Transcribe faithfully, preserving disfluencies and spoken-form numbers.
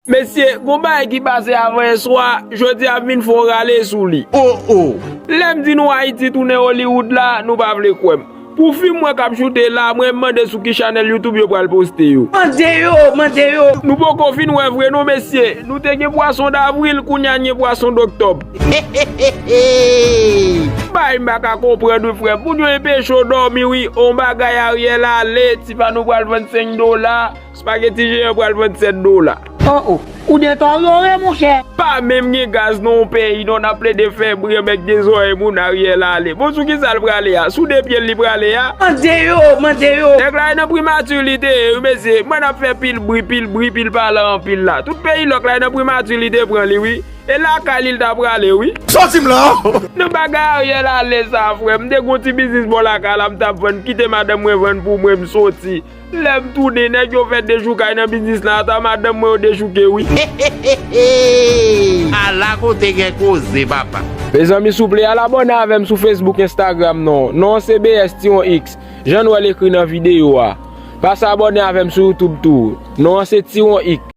Mesye, gon bagay ki pase avan yè swa, jodi a m vin fè yon rale sou li. Oh, oh. Lè m di nou Ayiti tounen Hollywood la, nou pa vle kwè m. Pou fim mwen k ap choute la, mwen m mande sou ki chanèl YouTube yo pral poste yo. Mande yo, mande yo. Nou poko fin wè vre non, mesye. Nou te gen pwason davril, kounye a n gen pwason doktòb. Bay m pa ka konprann wi, frè m. Moun yo enpeche w dòmi wi. On bagay Ariel ale, ti pano pral vann senk dola. Spaghetti jeyan pral vann sèt dola. Oh, oh. Ou detòryore, monchè. Pa menm gen gaz nan yon peyi non, n ap plede fè bri anmèk gen zòrèy moun Ariel ale. Bon, sou ki sa l prale a? Sou de pye l li prale a? Mande yo, mande yo. Nèg la e nan primati li te ye wi, mesye. Mwen ap fè pil bri, pil bri, pil pale anpil la. Tout peyi lòk la e nan primati li te pran li wi. E lakay li l ta prale wi. Sòti m la. Nan bagay Ariel ale sa, frè m, m te gon ti biznis bò lakay la, m t ap vann, kite madanm mwen vann pou mwen, m soti. Lè m tounen, nèg yo fè dechoukay nan biznis la, ata madanm mwen yo dechouke wi. Ala kote gen koze, papa. Mezanmi, souple, al abòne avè m sou Facebook, Instagram non. Non an se B S Tiwon X. Jan nou wè l ekri nan videyo a. Pase abòne avè m sou YouTube tou. Non an se Tiwon X.